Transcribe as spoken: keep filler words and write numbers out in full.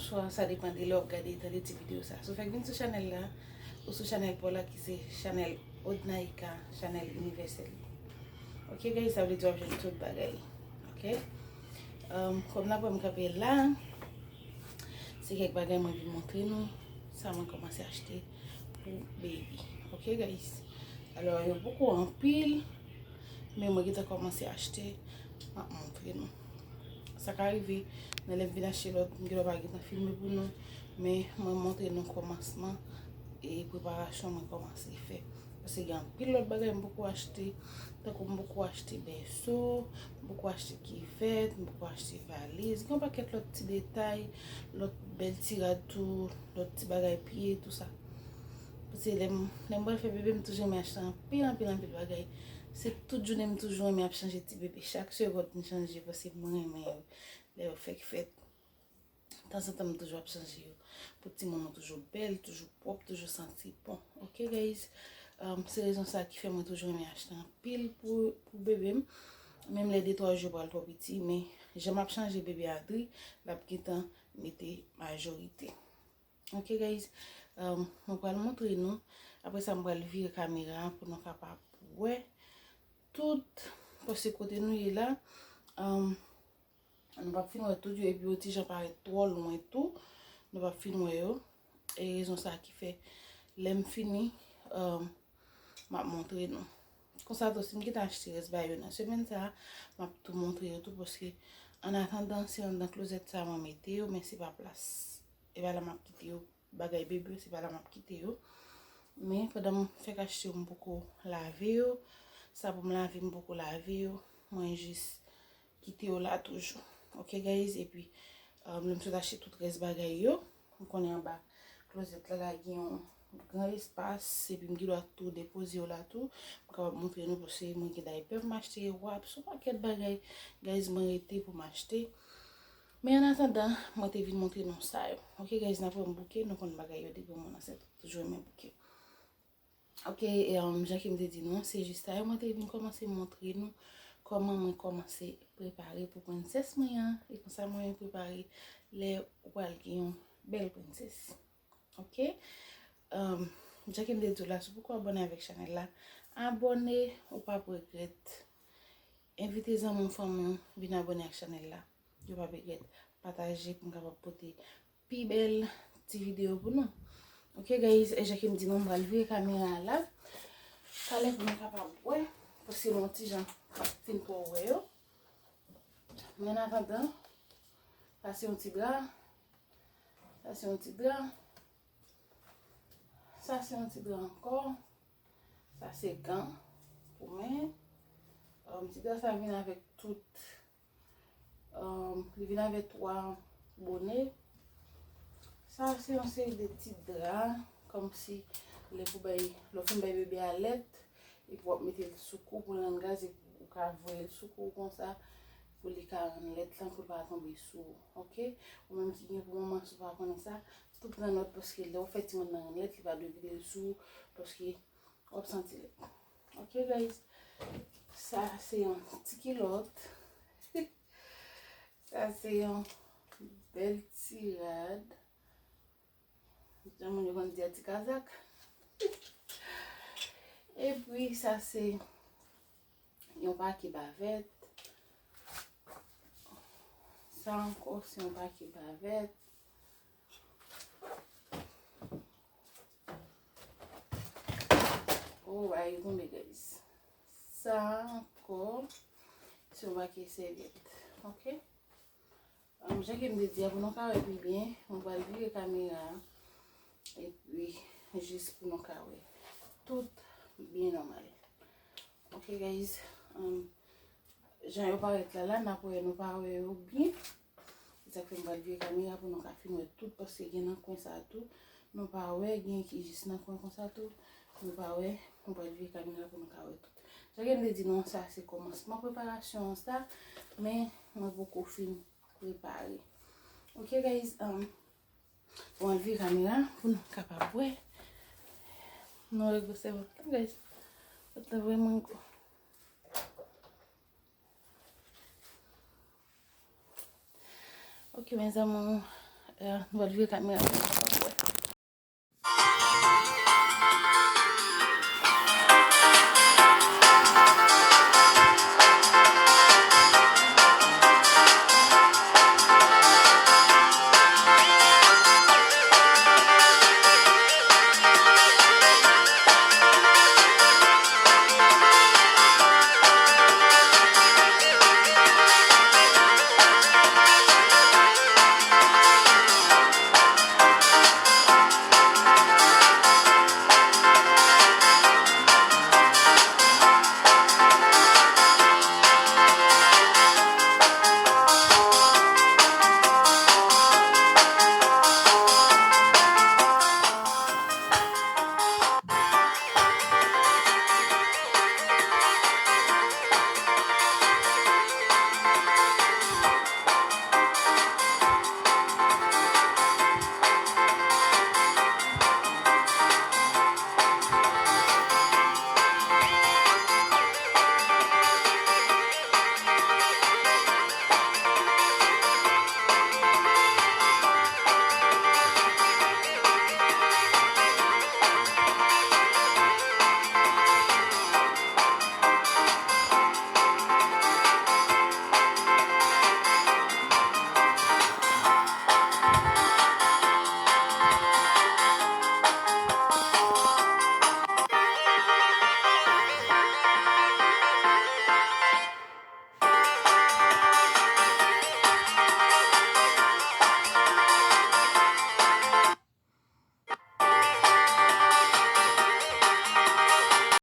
Swa sa depann de lè w ap gade e tande ti videyo sa. Si w fèk vin sou chanèl la, ou sou chanèl pa w la ki se chanèl Odnaïka, chanèl inivèsèl. Ok guys, sa vle di w ap jwenn tout bagay. Ok. Um, kòm n ap wè m kanpe la, se kèk bagay mwen vin montre nou, sa mwen kòmanse achte pou baby. Ok guys. Alò, yo poko anpil, men mwen gentan kòmanse achte, m ap montre nou. Sa ka rive, nan lè m vin achte lòt, m gen lè pa gentan filme pou nou, men mwen montre nou kòmansman e preparasyon mwen kòmanse fè. Paske gen anpil lòt bagay m poko achte, tankou m poko achte bèso, m poko achte kivèt, m poko achte valiz, gen yon pakèt lòt ti detay, lòt bèl ti rad tou, lòt ti bagay pye, tou sa. Paske lè m, lè m pral fè bebe, m toujou renmen achte anpil, anpil, anpil bagay. Se tout jounen m toujou renmen ap chanje ti bebe. Chak segond m chanje paske mwen renmen yo. Lè yo fèk fèt, tanzantan m toujou ap chanje yo. Pou timoun mwen toujou bèl, toujou pwòp, toujou santi bon. Ok guys, um, se rezon sa ki fè mwen toujou renmen achte anpil pou, pou bebe m. Menm lè de twa jou pral twò piti, men jan m ap chanje bebe Adri, l ap gentan mete majorite. Ok guys, um, mwen pral montre nou. Apre sa, mwen pral vire kamera pou nou kapab wè tout. Paske kote nou ye la, um, nou p ap fin wè tout yo, epi yo ti jan parèt twò lwen tou. Nou p ap fin wè yo. E rezon sa ki fè, lè m fini, um, m ap montre nou. Konsa tou, si m gentan achte rès bagay yo nan semèn sa, m ap tou montre yo tou, paske an atandan, se anndan klozèt sa mwen mete yo, men se pa plas. E pa la m ap kite yo, bagay bebe yo, se pa la m ap kite yo. Men pandan m fèk achte yo, m poko lave yo. Sa pou m lave, m poko lave yo. Mwen jis kite yo la toujou. Ok guys, epi, um, lè m sot achte tout rès bagay yo, m konnen anba klozèt la, la gen yon gran espas, epi m gen dwa tou depoze yo la tou. M kapab montre nou paske mwen gen daypè m achte, wap, se yon pakèt bagay, guys, mwen rete pou m achte. Men an atandan, mwen te vin montre nou sa yo. Ok guys, n ap wè m bouke, nou konn bagay yo depi yon moun ansent, toujou renmen bouke. Ok, e, um, jan ke m te di nou, se jis sa yo mwen te vin kòmanse montre nou kòman mwen kòmanse prepare pou prensès mwen an, e konsa mwen prepare lè ou pral gen yon bèl prensès. Ok? Um, jan ke m te di w la, si w poko abòne avèk chanèl la, abòne, ou p ap regrèt. Envite zanmi w, fanmi w vin abòne ak chanèl la. Yo p ap regrèt. Pataje pou m kapab pote pi bèl ti videyo pou nou. Ok guys, e jan ke m di nou, m pral vire kamera a la. Talè pou nou kapab wè, paske nou ti jan fin twò wè yo. Men an atandan, sa se yon ti dra. Sa se yon ti dra. Sa se yon ti dra ankò. Sa se gan pou men. Um, ti dra sa vin avèk tout. Um, li vin avèk twa bonè. Sa se yon seri de ti dra, kòmsi lè pou bay, lè w fin bay bebe a lèt, epi w ap mete l sou kou pou l rann gaz, epi ou ka voye l sou kou konsa, pou li ka rann lèt lan, pou l pa tonbe sou ou, ok? Ou menm ki gen pou manman, si w pa konnen sa, tout pran nòt, paske lè w fè timoun nan rann lèt, li pa dwe vide l sou ou, paske w ap santi lèt. Ok, guys. Sa se yon ti kilòt. Sa se yon bèl ti rad. Jan moun yo konn di a, ti kazak. Epi sa se yon pake bavèt. Sa ankò se yon pake bavèt. Oh, bagay yo tonbe, guys. Sa ankò se yon pake sèvyèt. Ok? Um, jan ke m te di a, pou nou ka wè pi byen, mwen pral vire kamera a. Epi, jis pou nou ka wè tout byen nòmal. Ok, guys. Um, jan yo parèt la, la, n ap wè, nou pa wè yo byen. Se sa k fè m pral vire kamera pou nou ka fin wè tout, paske gen nan kwen sa tou, nou pa wè, gen ki jis nan kwen konsa tou, nou pa wè, mwen pral vire kamera pou nou ka wè tout. Jan ke m te di nou, sa se kòmansman preparasyon an sa, men mwen poko fin prepare. Ok, guys, um, bon, al vire kamera pou nou kapab wè. Nou wè gwosè vant lan, guys. Vant lan vrèman gwo. Ok, mes amours, Nou pral vire kamera pou nou kapab wè.